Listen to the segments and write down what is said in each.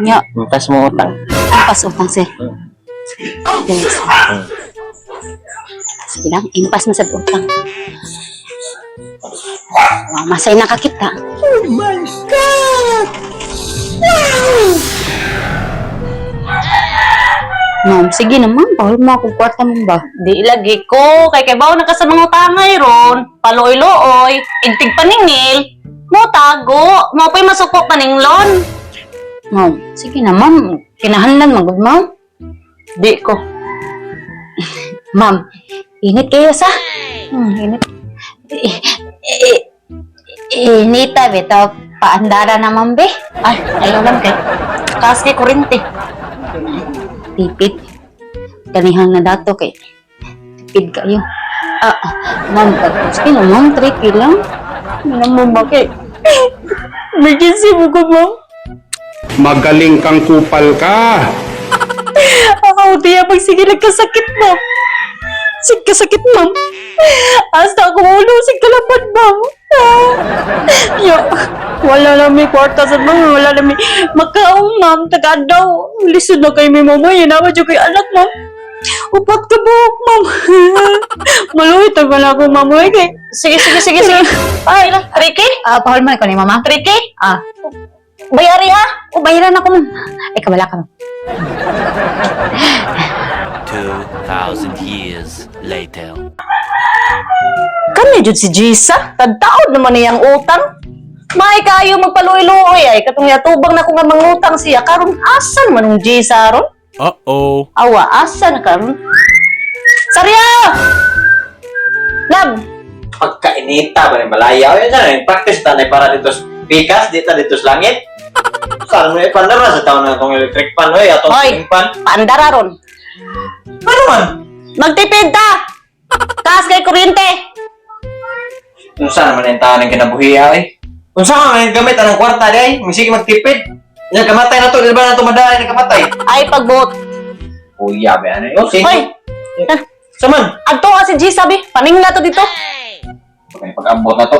Nya, Impas mo utang. Impas utang, sir. Dali, sir. Sige lang, impas na sa utang. Wow, masay nakakita. Oh my God! Wow! Ma'am, sige naman, bawal mo akong kwarta mo ba? Di lagi ko, kay kay bawo na ka sa mga utangay ron, paluoy-luoy, igtig paningil, mo tago, mo pa'y masuko paninglon. Ma'am, sige na, ma'am. Kinahanlan, magod, ma'am. Di ko. Ma'am, init kayo sa? Init. Eh, eh, inita, bitaw. Paandara naman, be. Ay, ayaw lang kay. Taas kay kurente. Tipid. Kanihang na dato kay. Tipid kayo. Ah, ma'am, sige na, ma'am. Tricky lang. Ano mo ba kay? Emergency mo ko, ma'am. Magaling kang kupal ka. Ako, tiya, pag sige nagkasakit, ma'am. Sige kasakit, ma'am. Hasta ako ulo, sige kalaban, ma'am. Ah. Yo, wala na may kwarta sa ma'am, wala na may makaong, ma'am. Taga daw. Lisod na kay may mama, yan naman dyan kay anak, ma'am. Upat ka buhok, ma'am. Maluhit ang wala ko, ma'am. Uy, kay. Sige, sige, sige, sige. Ay, Ricky? Ah, pahol man ko ni mama. Ricky? Ah, Bayari ha? oh, bayaran ako, ma'am. Ay, kabala ka, ma'am. 2,000 years later. Kami jud si Jisa, tagtaod naman niyang utang. May kayo magpaluoy-luoy ay katong yatubang na ko nga mangutang siya karon asan man ang Jisa ron? Uh-oh. Awa asan karon? Sarya! Lab, Pagkainita ba rin balaya? O yun sana, practice tanay para dito sa pikas, dito dito sa langit. Saan mo ipandara sa taon na itong electric pan, oy, atong Hoy. ceiling pan. Paandara ron. Ano man? Magtipid ta. Taas kay kuryente. Unsa naman ang taon ng kinabuhi, ay? Unsa ka man gamit anong kwarta di ay? Misigi magtipid. Nya kamatay na to, di ba na to madaay na kamatay? Ay pagbuot. Kuya, ba ano? Oh, sige. Hoy, Saman. adto ka si Jisa bi, paningla to dito. Pagkay pag-ambot na to.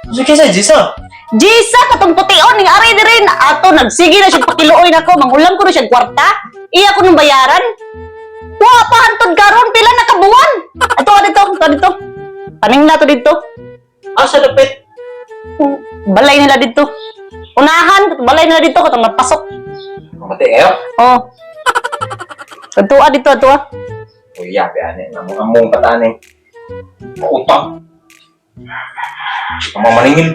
Sige sa Jisa. Jisa katong pution ning ari diri na ato nagsige na siya pakiluoy nako, mangulam ko na siya kwarta. Iya ko nang bayaran. Wa pa hantod karon pila na kabuwan. Ato ka dito, ato dito. Paningla to dito. Asa dapit? Balay nila dito. Unahan, balay nila dito katong napasok. Kamatay kayo. Oh. Ato dito, ato. Kuya, ba ano? Among among pataan eh. Utang. Ang maningil.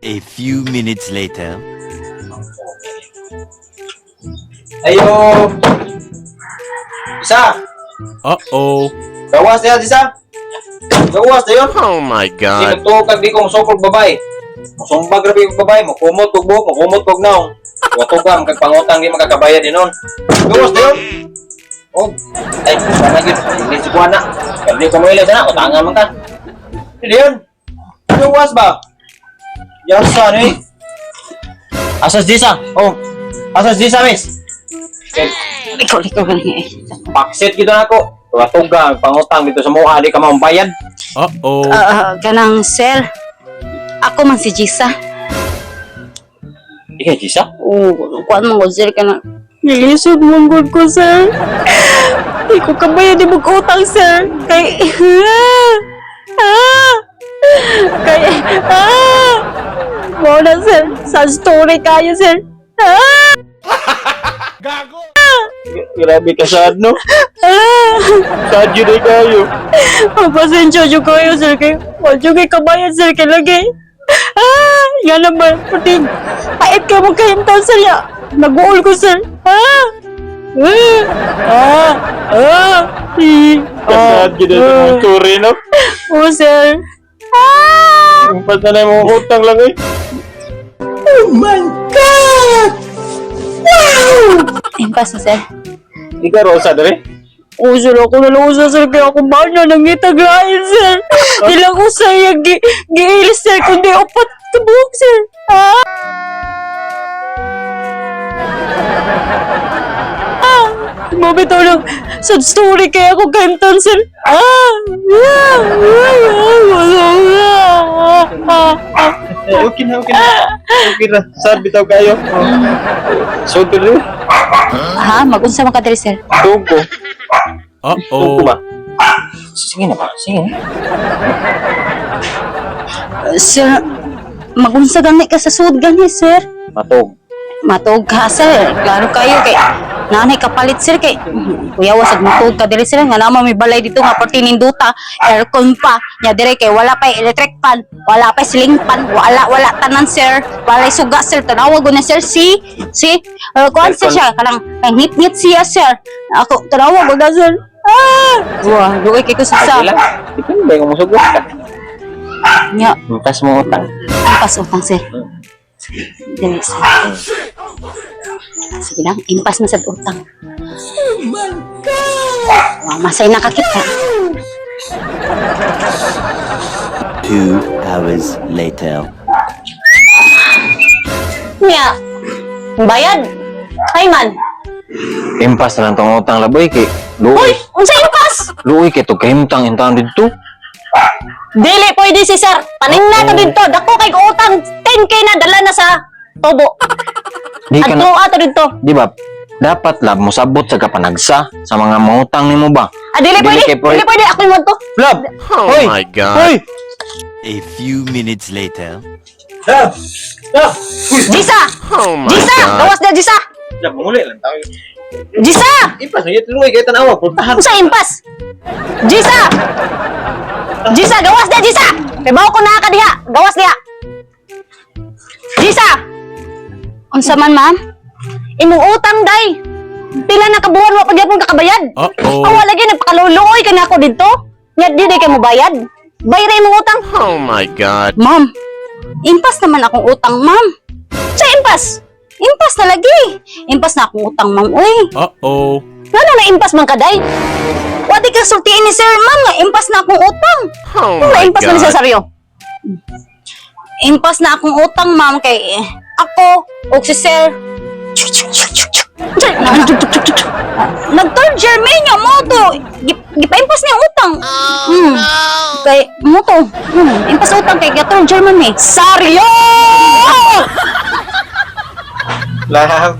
A few minutes later. Ayo. Isa. Uh-oh. Gawas na yan, isa. Gawas na yun. Oh my Di God. magtuo kag di ko musukol babay. Musumbag ra yung babay, mukumot og buhok, mukumot og naong. Watog ka kag pangutang di makakabayad dinon. Gawas na yun. Oh, ay, sana gyud. Hindi si Kuana. Kag di ko mo ila sana, utangan man ka. Hindi yun. Gawas ba? Yan sa ano eh. Asas disa. Oh. Asas disa, miss. Okay. Ikaw, ikaw, ikaw. Eh. Paksit gito na ako. Watog ka, pangutang dito sa mukha, di ka maumbayad. Uh-oh. Ah, kanang sir. Ako man si Jisa. Di kay Jisa? Oo, kuan mo ko, sir, kanang Nilisod mong gud ko, sir. Di ko kabayan di mag-utang, sir. Kay... Ah! Kay... Ah! Mo na, sir. Sa story kayo, sir. Ah! Grabe ka sad, no? Ah! Sad yun eh kayo. Pasensya jud kayo, sir. Kay... Wala jud kay kabayan, sir. Kay lagi. Ah! Yan naman. Pati... Pait ka mo kayong taon, sir. Ya. Nag-uol ko, sir. Ah! Ah! Ah! Ah! Eh. Kasad yun eh sa mga story, no? Oo, sir. Ah! Umpas na na yung mga utang lang eh. Impas na, sir. Di ka Rosa, dere? Oo, sir. Ako na lang usa, sir. Kaya ako ba na nangitaglain, sir. Di lang ko sa iya giilis, sir. Kundi upat kabuk, sir. Ah! Ah! Mabitaw lang. Sad story kaya ako kanton, sir. Ah! Ah! Ah! Ah! Ah! Ah! Okay na, okay na. Okay na, sad bitaw kayo. So dili, Ha, magunsa man ka diri, sir. tuog ko. Tuog ko Uh-oh. ba? Sige na ba? Sige na. Sir, magunsa gani ka sa sud gani, sir. Matog. Matuog ka, sir. Klaro kayo kay nanay kapalit, sir, kay kuya wasag matuog ka diri, sir, nga naman may balay dito nga parte ninduta, aircon pa nya dire kay wala pa electric fan, wala pa ceiling fan, wala wala tanan, sir, walay suga, sir. Tanawa ko na, sir, si si kuan sir Aircon. siya kanang kang ngit-ngit siya, sir. Ako tanawa ko na, sir. Ah, wah, luoy kay ko sa Sige lang. Depende kung musugot ka. Nya. Impas mo utang. Impas utang, sir. Dili, sir. Sige lang, impas na sa utang. Oh my God! Masay na kakita. 2 hours later. Nya. Bayad. Ay man. Impas na lang tong utang laboy kay Uy, luoy. unsa impas? Luoy kay to kahimtang intang didto. Dili pwede si sir. Paningna to didto. Dako kay utang 10K na dala na sa tubo. Di ka na, Adto ato didto. di ba? Dapat lab mosabot sa kapanagsa sa mga mangutang nimo ba? Ah, dili Dili pwede. kay pwede. Dili pwede ako mo to. Lab. Oh Hoy! my God. Hoy! A few minutes later. Lab! Lab! Jisa! Oh my Jisa! God. Gawas na Jisa! Lab, manguli lang tayo. Jisa! Impas na yun, luoy kay tanawa pultahan. Unsa impas? Jisa! Jisa, gawas na Jisa! Kay bawo ko naa ka diha. Gawas diha. Jisa! Unsa man, ma'am? Imong utang day. Pila na kabuan wa pagyapon ka kabayad. Uh-oh. Awa lagi nagpakaluluoy ka nako didto. Nya di day kay mo bayad. Bayra imong utang. Oh my God. Ma'am, impas naman akong utang, ma'am. Sa impas. Impas na lagi. Impas na akong utang, ma'am. Uy, Uh-oh. Ngano na impas man ka day? wa di ka sultiin ni sir, ma'am, nga impas na akong utang. Oh Kung my na impas man God. siya saryo. Impas na akong utang, ma'am, kay ako og si sir. Nag-third year me niya mo to. Gipaimpas niya ang utang. Kay mo to. Impas utang kay ga-third year man me. Saryo! Lab.